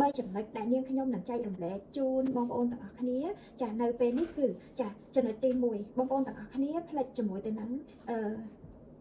3ចំណុចដែលនាងខ្ញុំនឹងចែករំលែកជូនបងប្អូនទាំងអស់គ្នាចានៅពេលនេះគឺចាចំណុចទី1បងប្អូនទាំងអស់គ្នាផ្លេចជាមួយទៅនឹងអឺ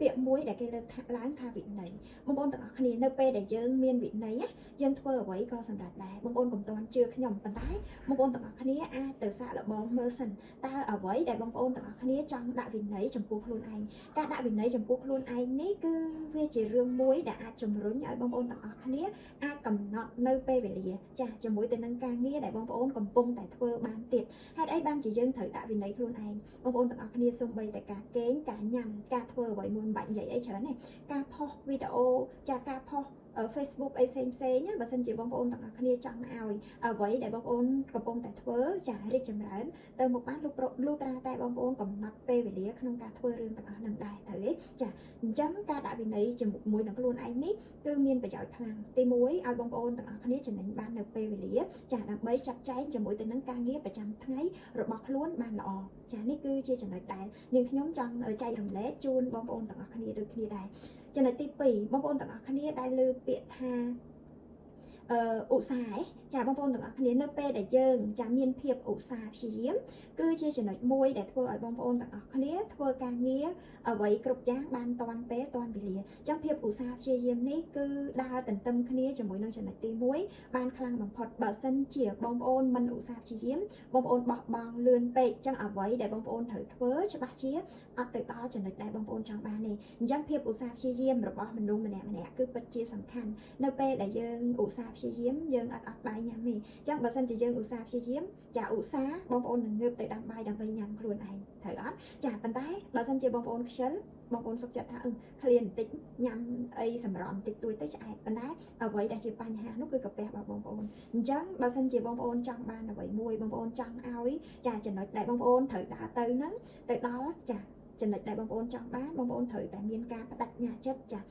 ពាក្យមួយដែលគេលើកថាឡើងថាវិន័យបងប្អូនទាំងអស់គ្នានៅពេលដែលយើងមានវិន័យណាយើងធ្វើអ្វីក៏សម្រេចដែរបងប្អូនកុំទាន់ជឿខ្ញុំប៉ុន្តែបងប្អូនទាំងអស់គ្នាអាចទៅសាកល្បងមើលសិនតើអ្វីដែលបងប្អូនទាំងអស់គ្នាចង់ដាក់វិន័យចំពោះខ្លួនឯងការដាក់វិន័យចំពោះខ្លួនឯងនេះគឺវាជារឿងមួយដែលអាចជំរុញឲ្យបងប្អូនទាំងអស់គ្នាអាចកំណត់នៅពេលវេលាចាជាមួយទៅនឹងការងារដែលបងប្អូនកំពុងតែធ្វើបានទៀតហេតុអីបានជាយើងត្រូវដាក់វិន័យខ្លួនឯងបងប្អូនទាំងអស់គ្នាសូម្បីតែការគេងការញ៉ាំការធ្វើអ្វីមួយមិនបាច់និយាយអីច្រើនទេការផុសវីដេអូចាការផុស Facebook អីផ្សេងផ្សេងណាបើសិនជាបងប្អូនទាំងអស់គ្នាចង់ឲ្យអ្វីដែលបងប្អូនកំពុងតែធ្វើចារីកចម្រើនទៅមុខបានលុះលុះត្រាតែបងប្អូនកំណត់ពេលវេលាក្នុងការធ្វើរឿងទាំងអស់ហ្នឹងដែរត្រូវទេចាអញ្ចឹងការដាក់វិន័យជាមួយនឹងខ្លួនឯងនេះគឺមានប្រយោជន៍ខ្លាំងទី1ឲ្យបងប្អូនទាំងអស់គ្នាចំណេញបាននៅពេលវេលាចាដើម្បីចាត់ចែងជាមួយទៅនឹងការងារប្រចាំថ្ងៃរបស់ខ្លួនបានល្អចានេះគឺជាចំណុចដែលនាងខ្ញុំចង់ចែករំលែកជូនបងប្អូនទាំងអស់គ្នាដូចគ្នាដែរចំណុចទី2បងប្អូនទាំងអស់គ្នាដែលលើពាក្យថាអឺឧស្សាហ៍ចាបងប្អូនទាំងអស់គ្នានៅពេលដែលយើងចាមានភាពឧស្សាហ៍ព្យាយាមគឺជាចំណុចមួយដែលធ្វើឲ្យបងប្អូនទាំងអស់គ្នាធ្វើការងារអ្វីគ្រប់យ៉ាងបានទាន់ពេលទាន់វេលាអញ្ចឹងភាពឧស្សាហ៍ព្យាយាមនេះគឺដើរទន្ទឹមគ្នាជាមួយនឹងចំណុចទី1បានខ្លាំងបំផុតបើសិនជាបងប្អូនមិនឧស្សាហ៍ព្យាយាមបងប្អូនបោះបង់លឿនពេកអញ្ចឹងអ្វីដែលបងប្អូនត្រូវធ្វើច្បាស់ជាអត់ទៅដល់ចំណុចដែលបងប្អូនចង់បានទេអញ្ចឹងភាពឧស្សាហ៍ព្យាយាមរបស់មនុស្សម្នាក់ម្នាក់គឺពិតជាសំខាន់នៅពេលដែលយើងឧស្សាហ៍ព្យាយាមយើងអត់អត់បាយញ៉ាំទេអញ្ចឹងបើសិនជាយើងឧស្សាហ៍ព្យាយាមចាឧស្សាហ៍បងប្អូននឹងងើបទៅដាំបាយដើម្បីញ៉ាំខ្លួនឯងត្រូវអត់ចាប៉ុន្តែបើសិនជាបងប្អូនខ្ជិលបងប្អូនសុខចិត្តថាអឺឃ្លានបន្តិចញ៉ាំអីសម្រន់បន្តិចតួចទៅឆ្អែតប៉ុន្តែអ្វីដែលជាបញ្ហានោះគឺកាពះរបស់បងប្អូនអញ្ចឹងបើសិនជាបងប្អូនចង់បានអ្វីមួយបងប្អូនចង់ឲ្យចាចំណុចដែលបងប្អូនត្រូវដើរទៅហ្នឹងទៅដល់ចាចំណុចដែលបងប្អូនចង់បានបងប្អូនត្រូវតែមានការបដិញ្ញាចិត្តចាត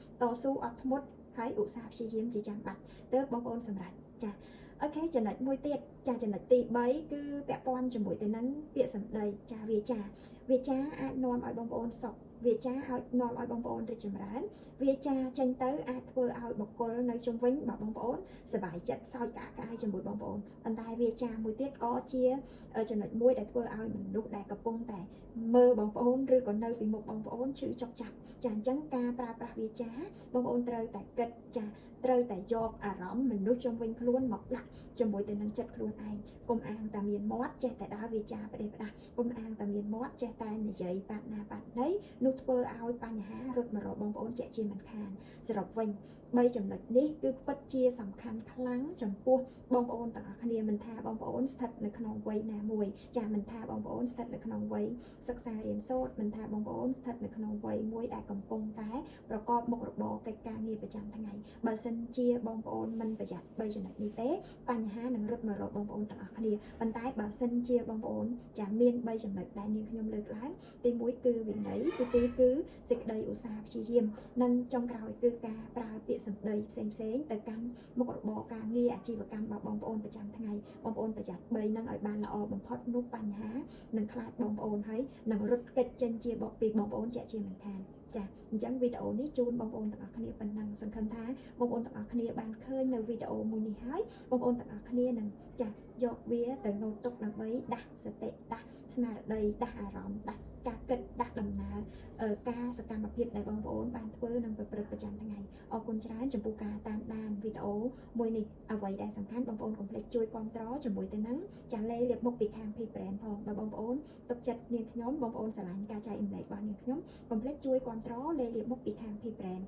ស៊ូអត់ធ្មត់ហើយឧស្សាហ៍ព្យាយាមជាចាំបាច់ទើបបងប្អូនសម្រេចចា OK ចំណុចមួយទៀតចាចំណុចទី3គឺពាក់ព័ន្ធជាមួយទៅនឹងពាក្យសម្ដីចាវាចាវាចាអាចនាំឲ្យបងប្អូនសុខវាចាឲ្យនាំឲ្យបងប្អូនរីកចម្រើនវាចាចេញទៅអាចធ្វើឲ្យបុគ្គលនៅជុំវិញរបស់បងប្អូនសប្បាយចិត្តសើចក្អាកក្អាយជាមួយបងប្អូនប៉ុន្តែវាចាមួយទៀតក៏ជាចំណុចមួយដែលធ្វើឲ្យមនុស្សដែលកំពុងតែមើលបងប្អូនឬក៏នៅពីមុខបងប្អូនឈឺចុកចាប់ចាអញ្ចឹងការប្រើប្រាស់វាចាបងប្អូនត្រូវតែគិតចាត្រូវតែយកអារម្មណ៍មនុស្សជុំវិញខ្លួនមកដាក់ជាមួយទៅនឹងចិត្តខ្លួនឯងកុំអាងតែមានមាត់ចេះតែដើរវាចាប្រេះផ្ដាស់កុំអាងតែមានមាត់ចេះតែនិយាយបាត់ណាបាត់ណីនោះធ្វើឲ្យបញ្ហារត់មករកបងប្អូនជាក់ជាមិនខានសរុបវិញ3ចំណុចនេះគឺពិតជាសំខាន់ខ្លាំងចំពោះបងប្អូនទាំងអស់គ្នាមិនថាបងប្អូនស្ថិតនៅក្នុងវ័យណាមួយចាមិនថាបងប្អូនស្ថិតនៅក្នុងវ័យសិក្សារៀនសូត្រមិនថាបងប្អូនស្ថិតនៅក្នុងវ័យមួយដែលកំពុងតែប្រកបមុខរបរកិច្ចការងារប្រចាំថ្ងៃបើសិនជាបងប្អូនមិនប្រយ័ត្ន3ចំណុចនេះទេបញ្ហានឹងរត់មករកបងប្អូនទាំងអស់គ្នាប៉ុន្តែបើសិនជាបងប្អូនចាមាន3ចំណុចដែលនាងខ្ញុំលើកឡើងទី1គឺវិន័យទី2គឺសេចក្តីឧស្សាហ៍ព្យាយាមនិងចុងក្រោយគឺការប្រើពាក្យសម្ដីផ្សេងផ្សេងទៅកាន់មុខរបរការងារអាជីវកម្មរបស់បងប្អូនប្រចាំថ្ងៃបងប្អូនប្រយ័ត្ន3នឹងឲ្យបានល្អបំផុតនោះបញ្ហានឹងខ្លាចបងប្អូនហើយនឹងរត់គេចចេញជាពីបងប្អូនជាក់ជាមិនខានចាអញ្ចឹងវីដេអូនេះជូនបងប្អូនទាំងអស់គ្នាប៉ុណ្ណឹងសង្ឃឹមថាបងប្អូនទាំងអស់គ្នាបានឃើញនៅវីដេអូមួយនេះហើយបងប្អូនទាំងអស់គ្នានឹងចាយកវាទៅណូតទុកដើម្បីដាស់សតិដាស់ស្មារតីដាស់អារម្មណ៍ដាស់ការគិតដាស់ដំណើរការសកម្មភាពដែលបងប្អូនបានធ្វើនិងប្រព្រឹត្តប្រចាំថ្ងៃអរគុណច្រើនចំពោះការតាមដានវីដេអូមួយនេះអ្វីដែលសំខាន់បងប្អូនកុំភ្លេចជួយគាំទ្រជាមួយទៅនឹងចាលេលាបមុខពីខាង P brand ផងបើបងប្អូនទុកចិត្តនាងខ្ញុំបងប្អូនស្រឡាញ់ការចែករំលែករបស់នាងខ្ញុំកុំភ្លេចជួយគាំទ្រលេលាបមុខពីខាង P brand